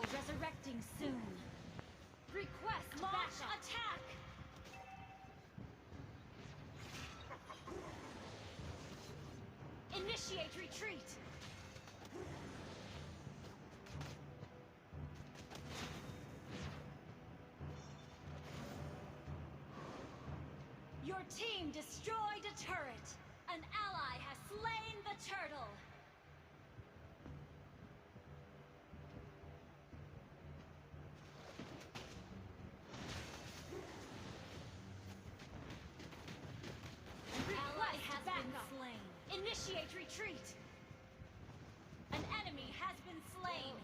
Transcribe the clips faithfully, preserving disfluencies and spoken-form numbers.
Resurrecting soon. Request launch backup. Attack. Initiate retreat. Your team destroyed a turret. An ally has slain the turtle. An ally has been slain. Initiate retreat. An enemy has been slain.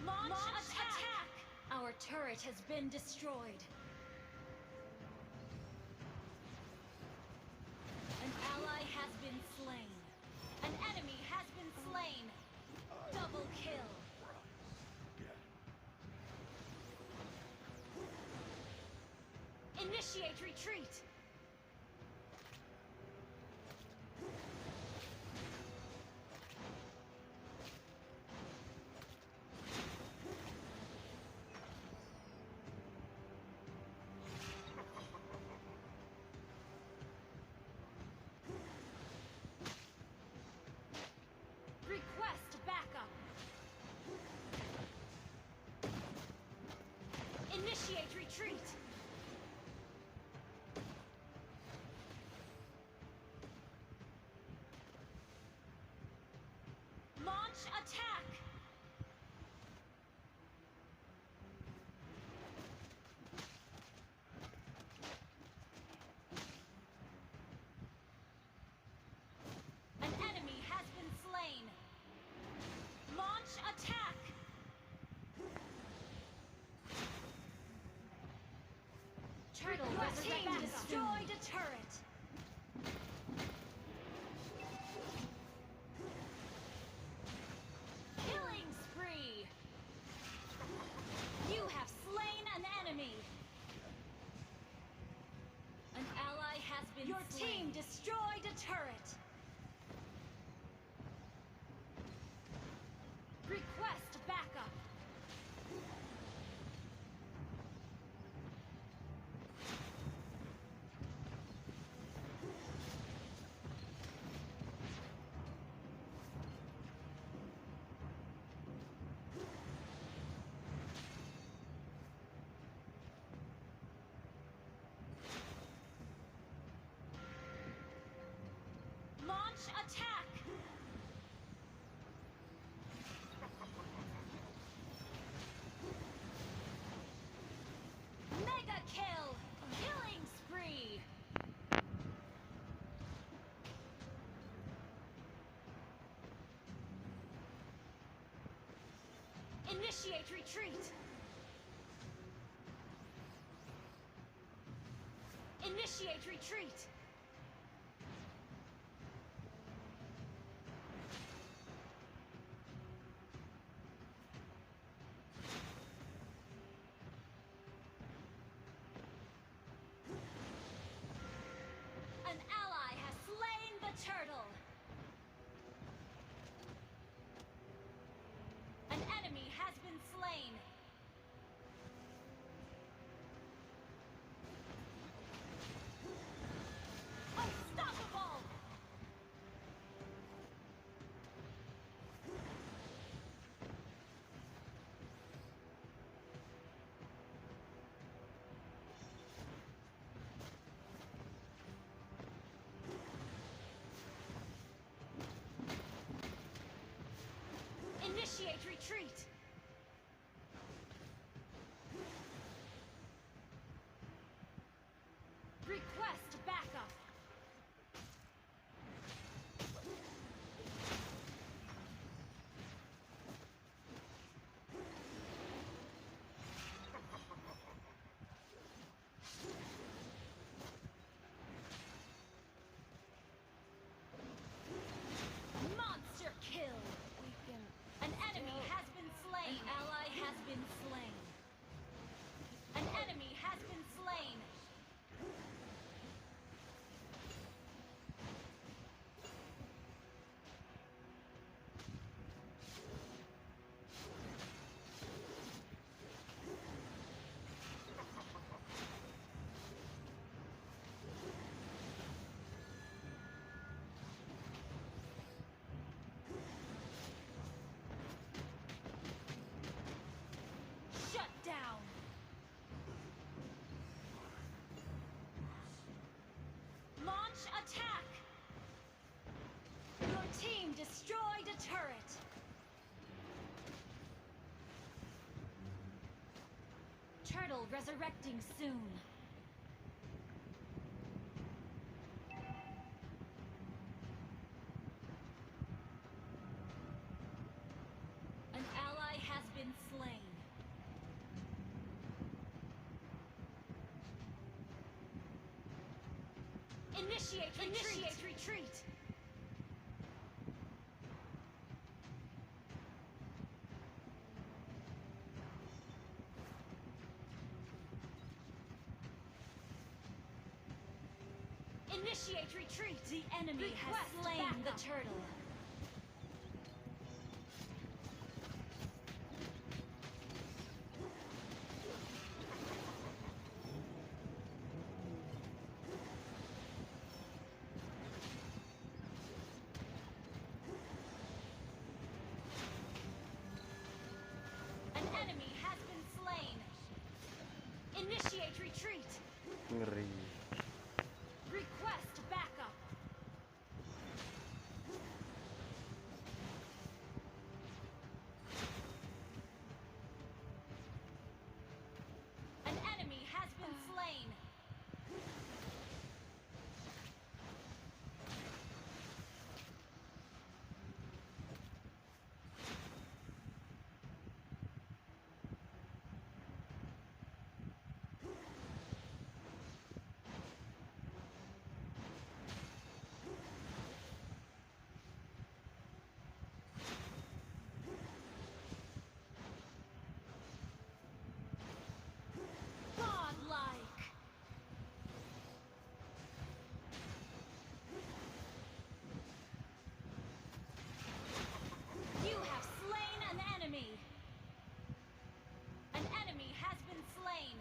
Launch attack! Our turret has been destroyed. An ally has been slain. An enemy has been slain. Double kill. Initiate retreat. Request backup. Initiate retreat. Launch attack. An enemy has been slain. Launch attack. Turtle. Your team destroyed a turret. Killing spree. You have slain an enemy. An ally has been slain. Your team destroyed a turret. Request backup. Launch attack! Mega kill! Killing spree! Initiate retreat! Initiate retreat! An ally has slain the turtle. An enemy has been slain. Unstoppable! Initiate retreat! Request backup! Monster kill! An enemy has been slain. An ally has been slain. Attack! Your team destroyed a turret. Turtle resurrecting soon. An ally has been slain. Initiate retreat. Initiate retreat. Initiate retreat. The enemy has slain the turtle. An enemy has been slain. Initiate retreat. Ngeri. Request backup. An enemy has been slain. Godlike. You have slain an enemy. An enemy has been slain.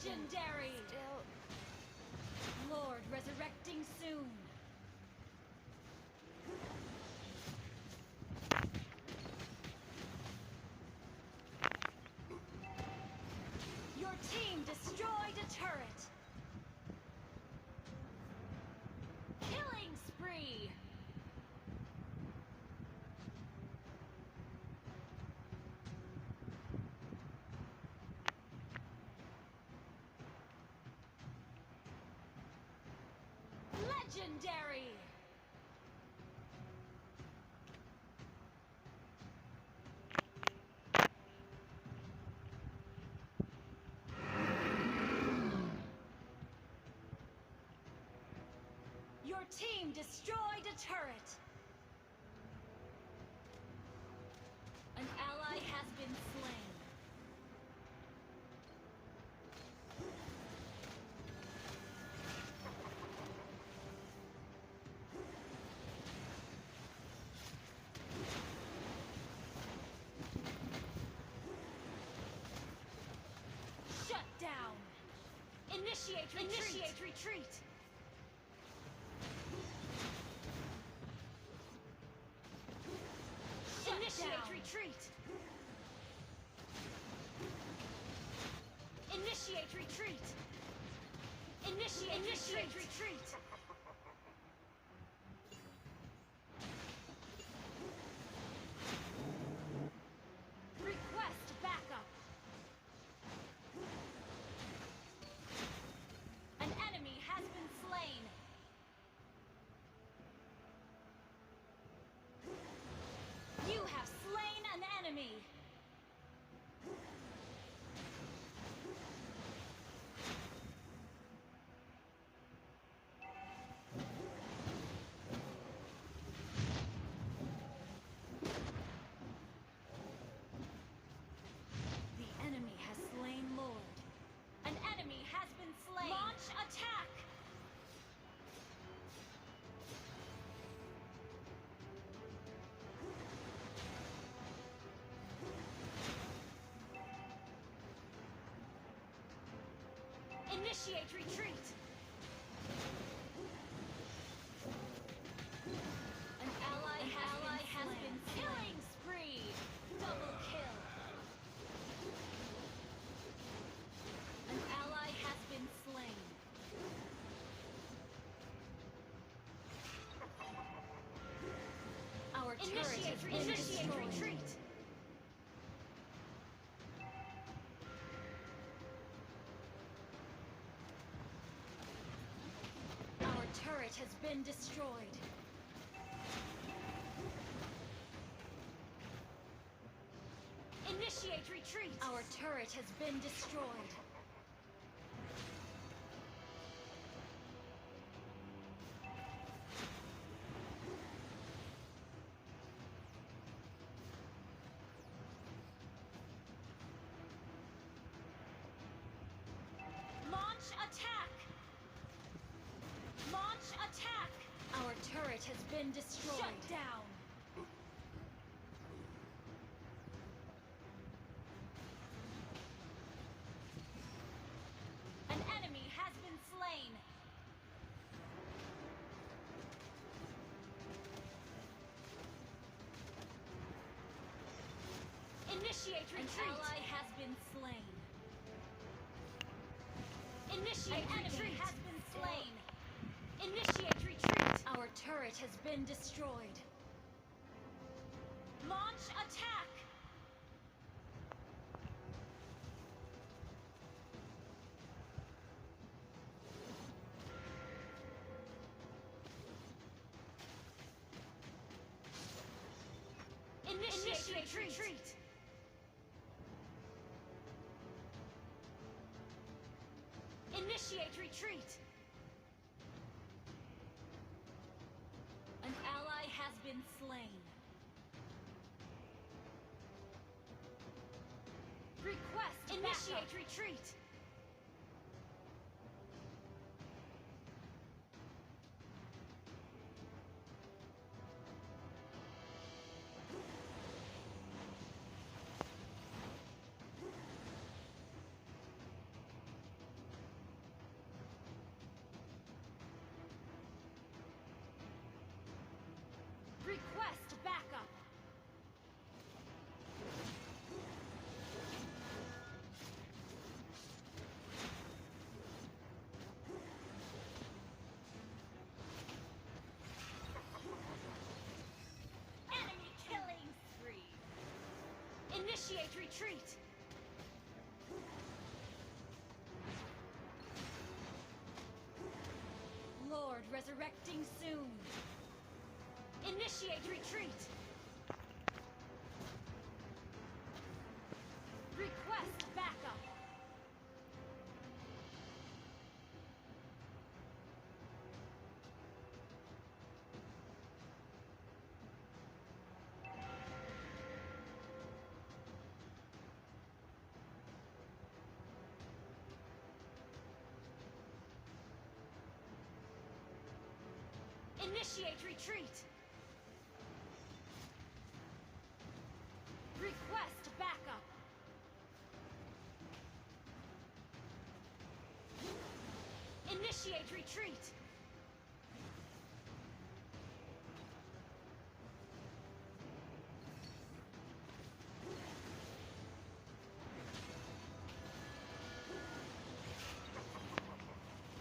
Legendary! Lord resurrecting soon. Your team destroyed a turret. Killing spree. Legendary. Your team destroyed a turret. An ally has been slain. Shut down. Initiate retreat. Initiate retreat. Shut down. Initiate retreat. Initiate retreat. Initiate, initiate retreat. Request backup. An enemy has been slain. You have slain an enemy. Initiate retreat. An ally has been slain. Killing spree. Double kill. An ally has been slain. Our turret has been destroyed. Initiate retreat. Our turret has been destroyed. Initiate retreat. Our turret has been destroyed. Launch attack! Launch attack! Our turret has been destroyed. Shut down! An enemy has been slain. Initiate retreat. An ally has been slain. Initiate retreat. An enemy has been slain. Initiate retreat. Our turret has been destroyed. Launch attack. Initiate retreat. Initiate retreat. An ally has been slain. Request backup. Initiate retreat. Request backup. Enemy killing spree. Initiate retreat. Lord resurrecting soon. Initiate retreat. Request backup. Initiate retreat. Request backup. Initiate retreat.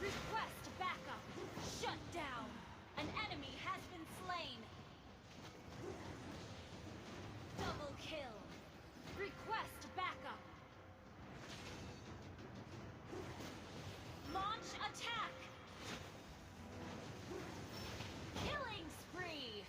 Request backup. Shut down. An enemy has been slain. Double kill. Request backup. Launch attack. Killing spree.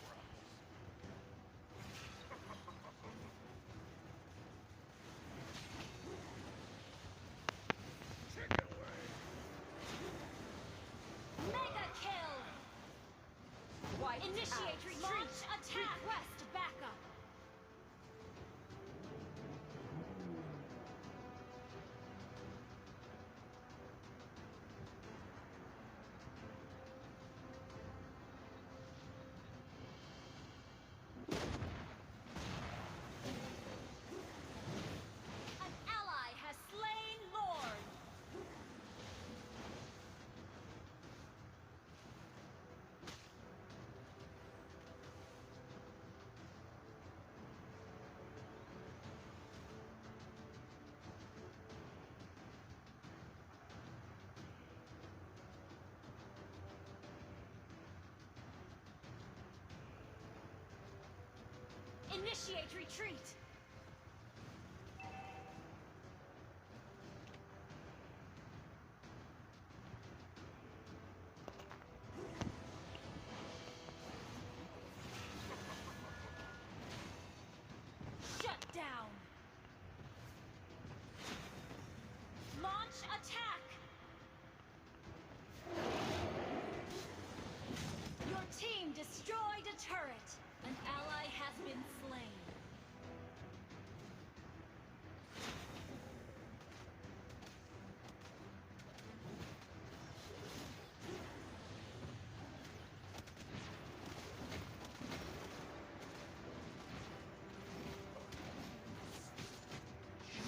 Mega kill. Initiate retreat. Launch attack. Request backup. An ally has slain Lord. Initiate retreat. Shut down. Launch attack. Your team destroyed a turret. An ally has been slain.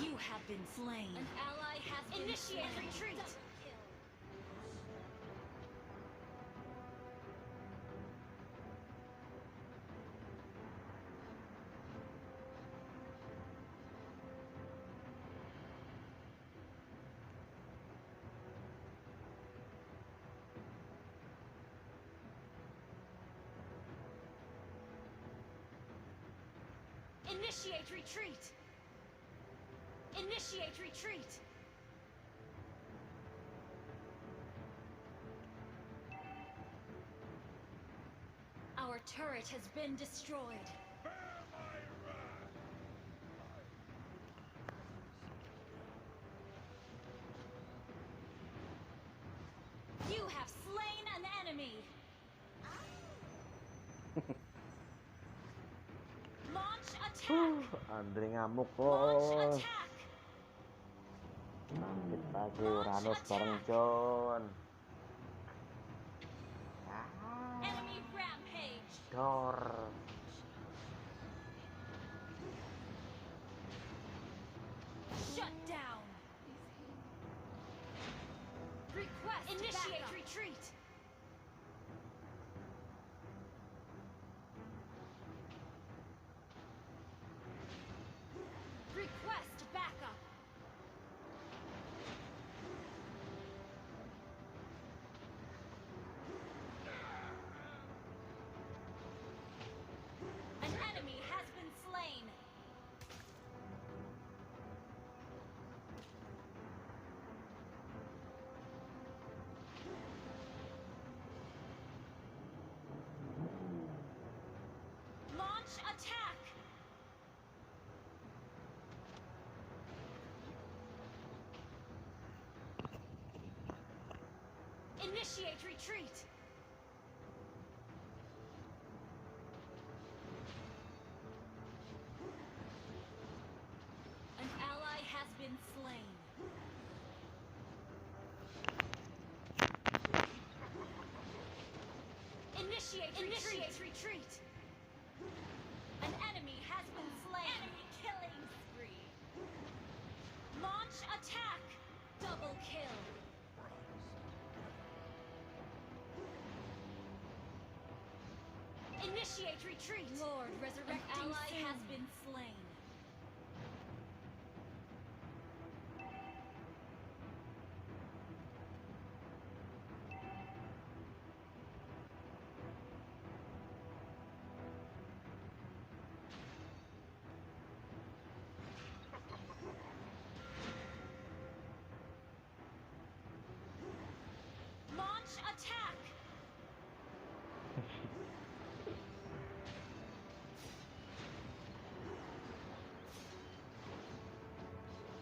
You have been slain. An ally has been slain. Initiate retreat. Initiate retreat. Initiate retreat. Our turret has been destroyed. You have slain an enemy. Launch attack. Huh, Andre ngamuk, Launch attack. Sakit lagi Uranus bareng John. Ah. Enemy rampage. Dor. Shut down. Request initiate backup. Retreat. Request backup. An enemy has been slain. Launch attack! Initiate retreat! An ally has been slain. Initiate retreat. Initiate retreat. An enemy has been slain. Enemy killing spree. Launch attack. Double kill. Initiate retreat. Lord, resurrecting soon. An ally has been slain. Launch attack!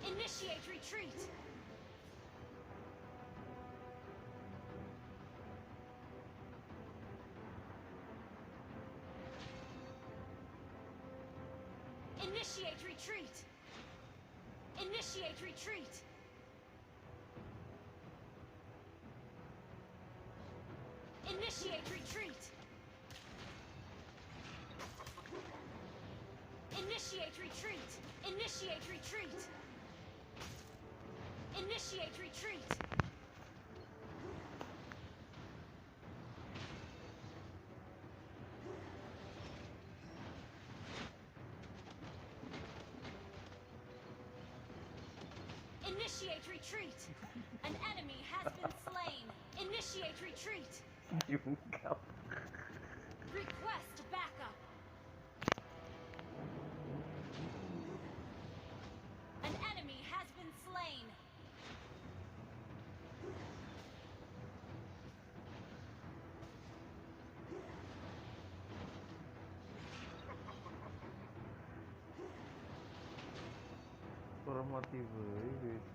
Initiate retreat! Initiate retreat! Initiate retreat! Initiate retreat! Initiate retreat! Initiate retreat! Initiate retreat! Initiate retreat! An enemy has been slain! Initiate retreat! Yung kap- Request backup! Mati, weh.